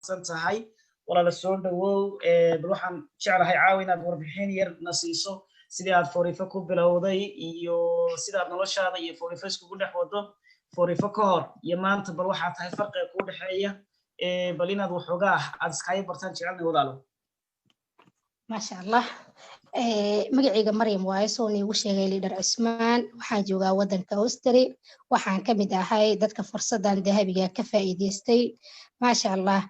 Mahadsan tahay, walaala, soo dhawow. Bal waxaan jeclahay caawa inaad warbixin yar na siiso sidii aad Forever ku bilowday iyo sidaad noloshaada iyo Forever iskugu dhex wado, Forever ka hor iyo maanta. Bal waxaa tahay farqiga kuu dhexeeya, bal inaad waxoogaa aad iskaaga bartaan jecelnay, walaalo. Maasha Allah. Magacayga Maryam waaye, soo niigu sheegay Leader Cusmaan. Waxaan joogaa wadanka Austria. Waxaan ka mid ahay dadka fursadan dahabiga ka faa'iidaystay, maasha Allah.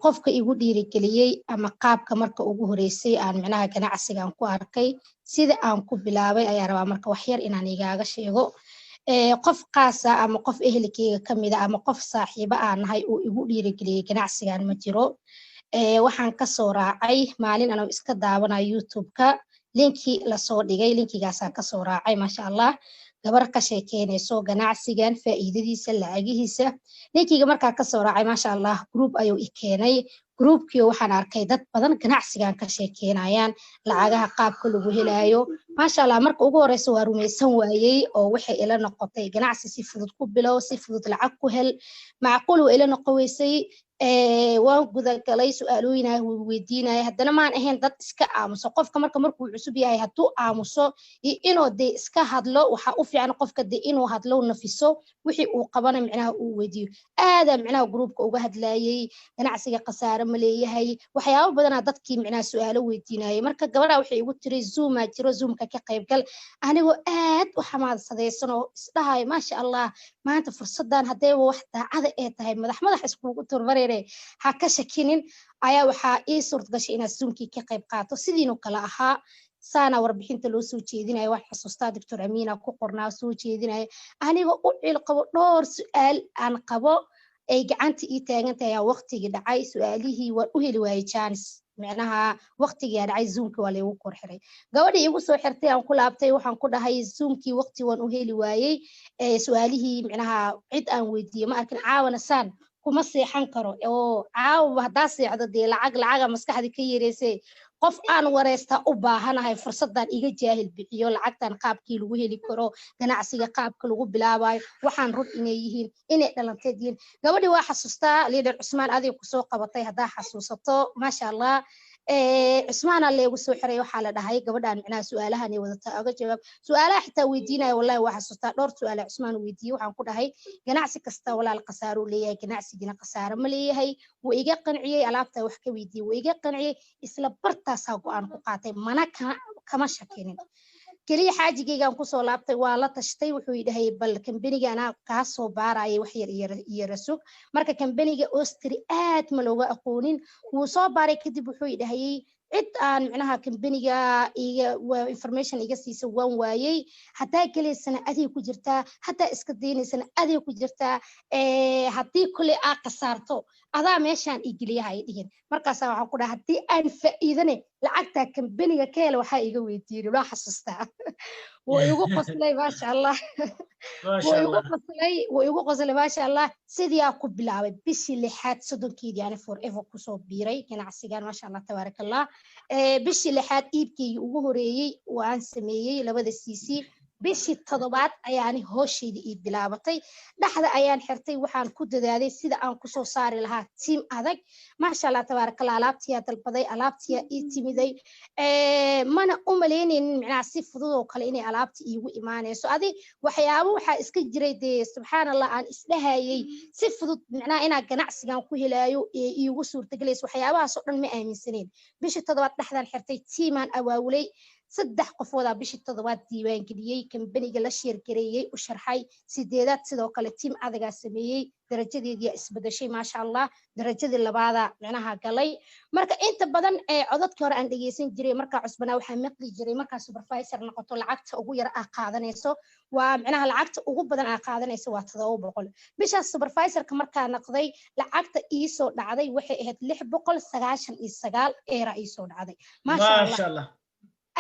Qofka igu dhiirigeliyey ama qaabka marka ugu horeysay aan micnaha ganacsigan ku arkay, sida aan ku bilaabay ayaa rabaa marka wax yar inaan igaaga sheego. Qof qaasa ama qof ehelkeyga kamida ama qof saaxiibo aan nahay uu igu dhiirigeliyey ganacsigan ma jiro. Waxaan kasoo raacay maalin anoo iska daawanayo YouTube-ka linkii lasoo dhigay, linkigaasaan kasoo raacay, maasha Allah, gabar ka sheekeynayso ganacsigan, faa'iidadiisa, lacagihiisa. Linkiga markaa kasoo raacay, maasha Allah, group ayuu i keenay. Groupkii waxaan arkay dad badan ganacsigan ka sheekeynayaan, lacagaha qaabka lagu helaayo, maasha Allah. Marka ugu horeysa waa rumaysan waayey oo waxay ila noqotay ganacsi si fudud ku bilow, si fudud lacag ku hel, macquul waa ila noqon weysay. Waan gudagalay, su-aalooyinaa weydiinaya. Haddana maan ahayn dad iska aamuso. Qofka marka markuu cusub yahay, hadduu aamuso iyo inuu dee iska hadlo, waxaa u fiican qofka dee inuu hadlo, nafiso, wixii uu qabana micnaha uu weydiiyo. Aadaa micnaha groupka uga hadlayay, ganacsiga khasaare ma leeyahay, waxyaabo badanaa dadkii micnaha su-aalo weydiinayay. Marka gabadha waxay igu tiri, "Zoomaa jiro, Zoomka ka qaybgal." Anigoo aad u xamaadsadaysan oo isdhahayo, maasha Allah, maanta fursadan haddayba wax daacada ee tahay, madax madax iskugu turmareere, ha ka shakinin, ayaa waxaa ii suurta gashay inaad Zoomkii ka qayb qaato. Sidiinu kale ahaa saana warbixinta loo soo jeedinaya, wax xasuustaa Doctor Amiina ku qornaa soo jeedinaya. Anigoo u cil qabo, dhowr su-aal aan qabo ay gacanta ii taagan tahay, ayaa waqtigii dhacay. Su-aalihii waan u heli waayey chance, micnaha waqtigaa dhacay, Zoomkii waa laygu kor xiray. Gabadhii igu soo xirtay aan ku laabtay, waxaan ku dhahay, "Zoomkii waqti waan u heli waayey, su-aalihii micnaha cid aan weydiiyey ma arkin. Caawana saan kuma seexan karo, oo caawa haddaa seexdo dee lacag lacaga maskaxda ka yereysay, qof aan wareystaa u baahanahay, fursadan iga jaahil bixiyo, lacagtan qaabkii lagu heli karo, ganacsiga qaabka lagu bilaabayo, waxaan run inay yihiin, inay dhalanteed yihiin." Gabadhii waa xasuustaa, Leader Cusmaan, adiga kusoo qabatay haddaa xasuusato, maasha Allah. Cusmaana leegu soo xiray. Waxaa la dhahay, "Gabadhaan micnaha su-aalahan ay wadataa oga jawaab." Su-aalaha xitaa weydiinaya, wallahi waa xasuustaa, dhowr su-aala Cusmaan weydiiyey. Waxaan ku dhahay, "Ganacsi kasta, walaal, khasaaruu leeyahay, ganacsigina khasaaro ma leeyahay?" Wuu iga qanciyey. Alaabtaa wax ka weydiiyey, wuu iga qanciyey. Isla bartaasaa go-aan ku qaatay, mana kama shakinin. Keliya xaajigaygaan kusoo laabtay, waa la tashtay. Wuxuu yidhahay, "Bal kambaniga anaa kaa soo baarayay, wax yar iyo rasug." Marka kambaniga Austria aad ma looga aqoonin. Wuu soo baaray kadib, wuxuu yidhahayay, "Cid aan micnaha kambaniga iga information iga siisa waan waayey. Haddaa gelaysana aday ku jirtaa, haddaa iska daynaysana aday ku jirtaa. Haddii kuley aa khasaarto, adaa meeshaan igeliyaha ay dhihin." Markaasaa waxaan ku dhaha, "Haddii aan faa'iidane, lacagtaa kambaniga ka hela waxaa iga weydiinin." Waa xasuustaa, wuu igu qoslay, maasha Allah, wuu igu qoslay, wuu igu qoslay, maasha Allah. Sidii aa ku bilaabay bishii lixaad 30-keedii ani Forever kusoo biiray ganacsigan, maasha Allah, tabaaraka Allah. Bishii lixaad iibkeygii ugu horeeyey waan sameeyey, labada cc. Bishii toddobaad ayaani hooshayda ii bilaabatay. Dhexda ayaan xirtay, waxaan ku dadaalay sida aan kusoo saari lahaa team adag, maasha Allah, tabaarakallah. Alaabtiyaa dalbaday, alaabtiyaa ii timiday. Mana u malaynaynin micnaha si fudud oo kale inay alaabta iigu imaanayso. Adi waxyaabo waxaa iska jiray dee, subxaan Allah, aan isdhahayay si fudud micnaha inaa ganacsigan ku helaayo ee iigu suurtagelayso. Waxyaabahaasoo dhan ma aaminsaneyn. Bishii toddobaad dhexdaan xirtay, teamaan awaawulay, saddex qofoodaa bishii toddobaad diiwaangeliyey, kambaniga la share gareeyey, u sharxay. Sideedaad sidoo kale team adagaa sameeyey, darajadeediyaa isbedeshay, maasha Allah, darajadii labaada micnaha galay. Marka inta badan codadkii hore aan dhegeysan jiray markaa cusbanaa, waxaa maqli jiray, markaa supervisor noqoto, lacagta ugu yar aa qaadanayso waa micnaha lacagta ugu badan aa qaadanayso waa 700. Bishaas supervisorka markaa noqday, lacagta iisoo dhacday waxay ahayd 699 eera iisoo dhacday, maasha Allah.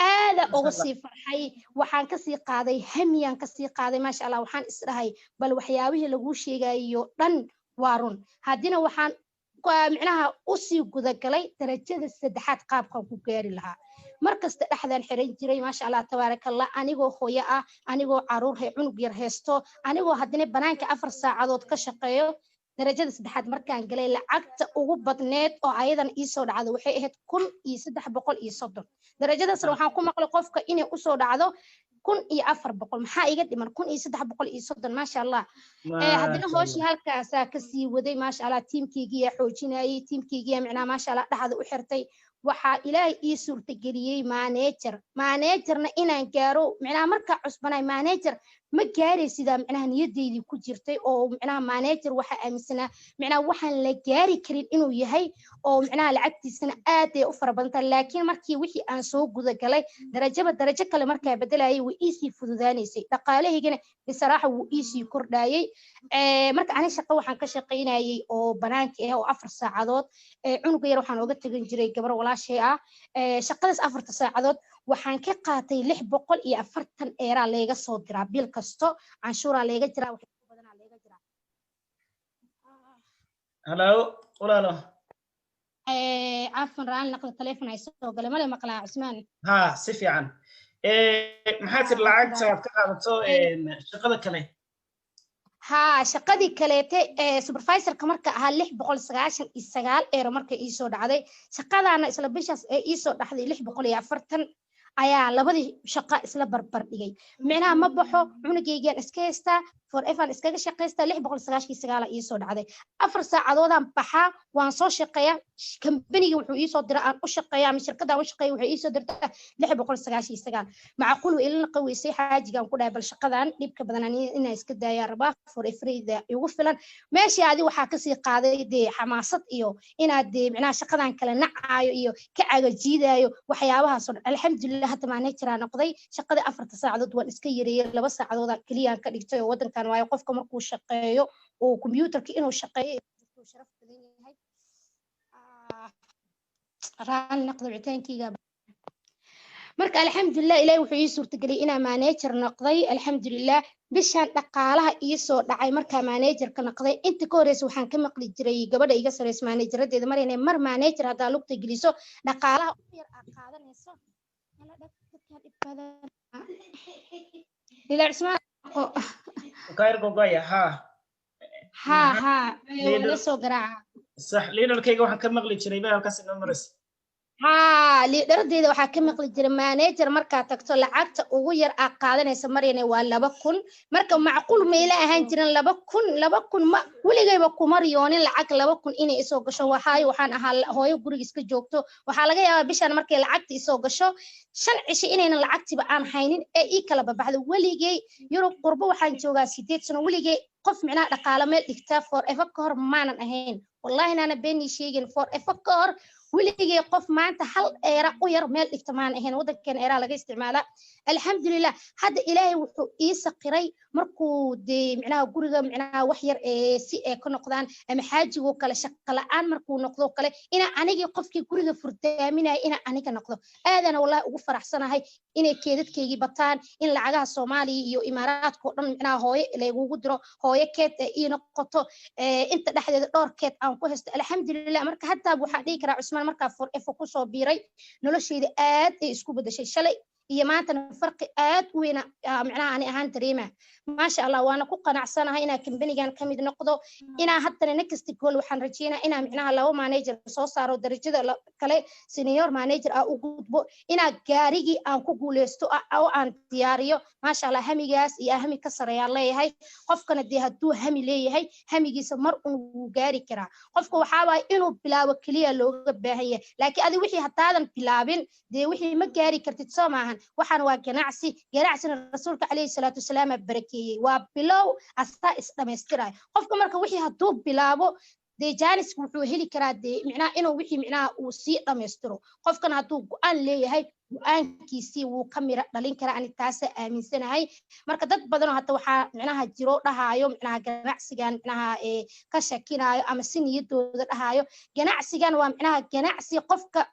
Aada uga sii farxay, waxaan kasii qaaday hamiyaan kasii qaaday, maasha Allah. Waxaan isdhahay, bal waxyaabihii laguu sheegayo dhan waa run. Haddina waxaan micnaha usii gudagalay darajada saddexaad qaabkan ku gaari lahaa. Markasta dhexdaan xiran jiray, maasha Allah, tabaarakallah. Anigoo hooyo ah, anigoo caruur cunug yar haysto, anigoo haddana banaanka 4 saacadood ka shaqeeyo. Darajada saddexaad markaan galay, lacagta ugu badneed oo ayadan iisoo dhacdo waxay ahayd 1330. Darajadaasna waxaan ku maqlay qofka inay usoo dhacdo 1400. Maxaa iga dhiman? 1330, maasha Allah. Haddana hooshii halkaasaa kasii waday, maasha Allah. Tiimkeygiyaa xoojinayay, tiimkeygiyaa micnaha, maasha Allah, dhexda u xirtay. Waxaa Ilaahay ii suurtageliyey manager, managerna inaan gaaro. Micnaha markaa cusbanay manager ma gaaray sidaa micnaha niyadeydii ku jirtay, oo micnaha manager waxaa aaminsanaa micnaha waxaan la gaari karin inuu yahay, oo micnaha lacagtiisana aad ay u fara badan tahay. Laakiin markii wixii aan soo gudagalay, darajaba darajo kale markaa bedelayay, way iisii fududaanaysay, dhaqaalahaygana bisaraaxa wuu iisii kordhayay. Marka ani shaqo waxaan ka shaqaynayay oo banaanka ah oo 4 saacadood. Cunuga yar waxaan ooga tegan jiray gabar walaashay ah. Shaqadaas 4-ta saacadood waxaan ka qaatay 640 eeraa layga soo diraa bil kasto. Canshuuraa layga jiraa, wax badanaa layga jiraa. Hello, walaalo. Cafan, raan naqda, telefon ay soo galay. Male maqlaa, Cusmaan? Ha, si fiican. Maxaa tiri lacagta aad ka qaadato shaqada kale? Haa, shaqadii kaleete supervisorka marka ahaa 699 euro marka iisoo dhacday. Shaqadaana isla bishaas ee iisoo dhaxday 640 ayaa labadii shaqo isla barbar dhigay. Micnaha ma baxo, cunugaygaan iska haystaa, Forever aan iskaga shaqaystaa. 699 iisoo dhacday. 4 saacadoodaan baxaa, waan soo shaqeeyaa. Kambaniga wuxuu iisoo dira aan u shaqeeya ama shirkadaan u shaqeeya waxay iisoo dirtaa 699. Macquul way ilana qaweysay. Xaajigaan ku dhahay, bal shaqadan dhibka badan inaan iska daayaa rabaa, Foreverda igu filan. Meeshii adi waxaa kasii qaaday dee xamaasad iyo inaad dee micnaha shaqadan kale nacaayo iyo ka cagajiidaayo waxyaabahaasoo dhan. Alxamdulilah, hadda manageraa noqday. Shaqadii 4-ta saacadood waan iska yareeyey, 2 saacadood keliyaan ka dhigtay oo wadankan, waayo qofka markuu shaqeeyo oo computerka inuu shaqeeyo sharaf badan yahay. Raali noqdo, wicitaankeyga. Marka alxamdulilah, Ilahi wuxuu ii suurtageliyey inaa manager noqday. Alxamdulilah, bishaan dhaqaalaha ii soo dhacay markaa managerka noqday, inta ka horeysa waxaan ka maqli jiray gabadha iga sareysa manageradeeda mar inay mar manager haddaa lugta geliso, dhaqaalaha ugu yar aad qaadanayso. Ila Cusmaan. Kayr gogoya, ha. Ha ha, laga soo garaaca. Sax, leaderkayga waxaan ka maqli jiray ba halkaas inoo maraysa. Haa, leaderadeeda waxaa ka maqli jiray manager markaad tagto lacagta ugu yar aad qaadanaysa maryane waa 2000. Marka macquul mayla ahaan jirin 2000. 2000 ma weligayba kuma riyoonin lacag 2000 inay isoo gasho. Waxaayo waxaan ahaa hooyo guriga iska joogto. Waxaa laga yaabaa bishaan markay lacagta isoo gasho 5 cisho inaynan lacagtiba aan haynin ee ii kala babaxdo. Weligay Yurub qurbo waxaan joogaa 8 sano, weligay qof micnaha dhaqaalo meel dhigtaa Forever ka hor maanan ahayn. Wallahi naana beenii sheegin, Forever ka hor weligay qof maanta hal eera u yar meel dhigta maan ahayn. Waddankan eeraa laga isticmaalaa. Alxamdulilah, hadda Ilaahay wuxuu ii saqiray markuu dee micnaha guriga micnaha wax yar ee si ay ka noqdaan ama xaajigoo kale shaqo la-aan markuu noqdo kale, inaa anigii qofkii guriga furdaaminaya inaa aniga noqdo. Aadana wallahi ugu faraxsanahay inay keedadkaygii bataan, in lacagaha Soomaaliya iyo Imaaraadka oo dhan micnaha hooyo laygugu diro, hooyo keed ee ii noqoto, inta dhexdeeda dhowr keed aan ku haysto. Alxamdulilah. Marka hataa waxaa dhihi karaa, Cusmaan, markaa Forever kusoo biiray nolosheyda aad ay isku bedeshay. Shalay iyo maantana farqi aad u weyna micnaha ani ahaan dareema, maasha Allah. Waana ku qanacsanahay inaa kambanigan ka mid noqdo, inaa haddana next goal waxaan rajeynaa inaa micnaha laba manager soo saaro, darajada kale senior manager ah u gudbo, inaa gaarigii aan ku guuleysto oo aan diyaariyo, maasha Allah. Hamigaas iyo hami ka sareeyaan leeyahay. Qofkana dee hadduu hami leeyahay, hamigiisa mar un wuu gaari karaa. Qofka waxaa waaye inuu bilaabo keliya looga baahan yahay, laakiin adi wixii haddaadan bilaabin dee wixii ma gaari kartid, soo maahan? Waxaan waa ganacsi, ganacsina Rasuulka calayhi salaatu wasalaam barakeeyey. Waa bilow asaa is dhamaystirayo qofka. Marka wixii hadduu bilaabo dee jaaniska wuxuu heli karaa dee micnaha inuu wixii micnaha uu sii dhamaystiro. Qofkan hadduu go-aan leeyahay, go-aankiisii wuu ka mira dhalin karaa. Ani taasaa aaminsanahay. Marka dad badanoo hadda waxaa micnaha jiro dhahaayo micnaha ganacsigan micnaha ka shakinaayo ama si niyadooda dhahaayo ganacsigan waa micnaha ganacsi qofka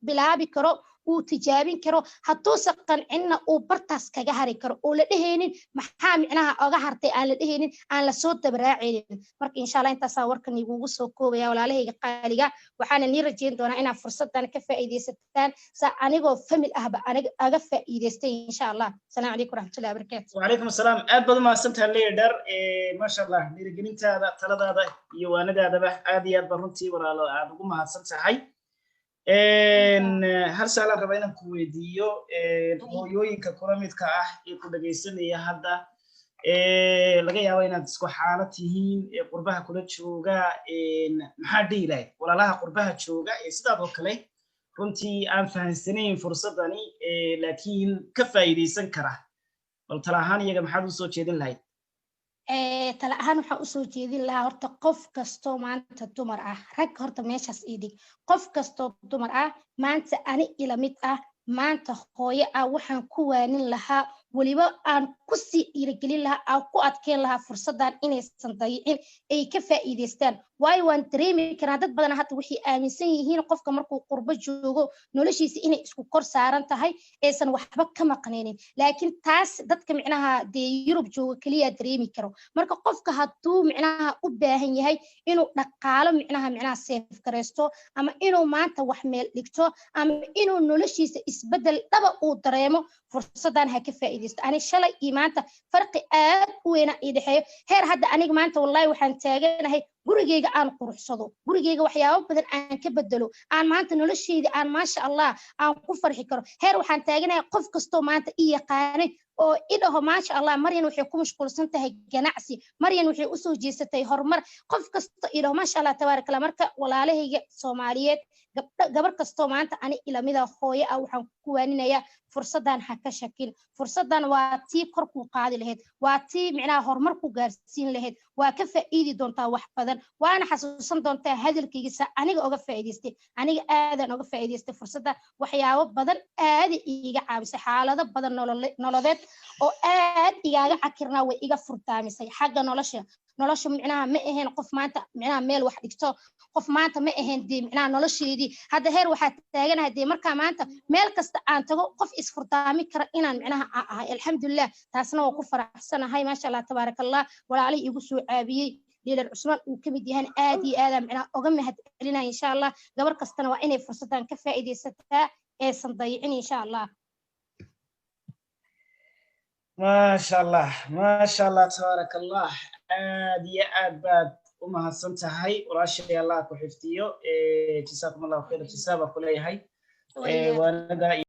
bilaabi karo. Uu tijaabin karo, hadduusan qancinna uu bartaas kaga hari karo oo la dhehaynin maxaa micnaha oga hartay, aan la dhehaynin, aan lasoo dabaraacaynin. Marka insha Allah intaasaa warkan igugu soo koobaya, walaalahayga qaaliga. Waxaana nii rajeyn doonaa inaad fursadan ka faa'iidaysataan saa anigoo family ahba aniga aga faa'iidaystay, insha Allah. Asalaamu calaykum waraxmatullahi wabarakaatu. وعليكم السلام. Aad baad umahadsantahay, leader. Maasha Allah, dhiirigelintaada, taladaada iyo waanadaadaba aad iyo aad baan runtii, walaalo, aad ugu mahadsan tahay. Hal su-aalaan rabaa inaan ku weydiiyo. Hooyooyinka kula midka ah ee ku dhegaysanaya hadda, laga yaabo inaad isku xaalad tihiin, ee qurbaha kula jooga, maxaa dhihi lahayd walaalaha qurbaha jooga ee sidaad oo kale runtii aan fahansanayn fursadani, laakiin ka faa'iidaysan kara? Bal tala ahaan iyaga maxaad u soo jeedin lahayd? Tala ahaan waxaan usoo jeedin lahaa, horta qof kastoo maanta dumar ah, rag horta meeshaas ii dhig, qof kastoo dumar ah maanta ani ila mid ah, maanta hooyo ah, waxaan ku waanin lahaa, weliba aan kusii dhiirigelin lahaa, aan ku adkeyn lahaa fursaddan inaysan dayicin, ay ka faa'iidaystaan. Waayo, waan dareemi karaa dad badan hadda waxay aaminsan yihiin qofka markuu qurbo joogo noloshiisa inay isku kor saaran tahay, aysan waxba ka maqnaynin. Laakiin taas dadka micnaha dee Yurub joogo keliya dareemi karo. Marka qofka hadduu micnaha u baahan yahay inuu dhaqaalo micnaha save garaysto, ama inuu maanta wax meel dhigto, ama inuu noloshiisa isbedel dhaba uu dareemo, fursaddan ha ka faa'iidaysto. Ani shalay iyo maanta farqi aad u weyna ii dhexeeyo. Heer hadda aniga maanta wallahi waxaan taaganahay gurigeyga aan quruxsado, gurigeyga waxyaabo badan aan ka bedelo, aan maanta nolosheyda aan maasha Allah aan ku farxi karo. Heer waxaan taaganahay qof kastoo maanta i yaqaanay oo i dhaho, "Maasha Allah, Maryan waxay ku mashquulsan tahay ganacsi, Maryan waxay usoo jeesatay horumar." Qof kasta i dhaho, "Maasha Allah, tabaarak Allah." Marka walaalahayga Soomaaliyeed, gabdha, gabar kastoo maanta ani ilamida hooyo ah, waxaan ku waaninayaa fursaddan ha ka shakin. Fursaddan waa tii kor kuu qaadi lahayd, waa tii micnaha horumar ku gaarsiin lahayd. Waa ka faa'iidi doontaa wax badan, waana xasuusan doontaa hadalkaygiisa aniga oga faa'iidaystay. Aniga aadan oga faa'iidaystay fursadda, waxyaabo badan aada iiga caawisay, xaalado badan nololeed oo aad igaaga cakirnaa way iga furdaamisay xagga nolosha. Nolosha micnaha ma ahayn qof maanta micnaha meel wax dhigto, qof maanta ma ahayn dee micnaha nolosheedii. Hadda heer waxaa taaganahay dee markaa maanta meel kasta aan tago qof isfurdaami kara inaan micnaha aan ahay, alxamdulilah. Taasna waa ku faraxsanahay, maasha Allah, tabaaraka Allah. Walaalihii igu soo caabiyey, leader Cusmaan uu kamid yahan, aad iyo aadaan micnaha oga mahad celinaya, insha Allah. Gabar kastana waa inay fursaddan ka faa'iidaysataa, aysan dayicin, insha Allah. Maasha Allah, maasha Allah, tabaaraka Allah. Aad iyo aad baad u mahadsan tahay, walaashay. Allah ku xifdiyo. Jasaakum Allahu khayr jazaa baan ku leeyahay waanada.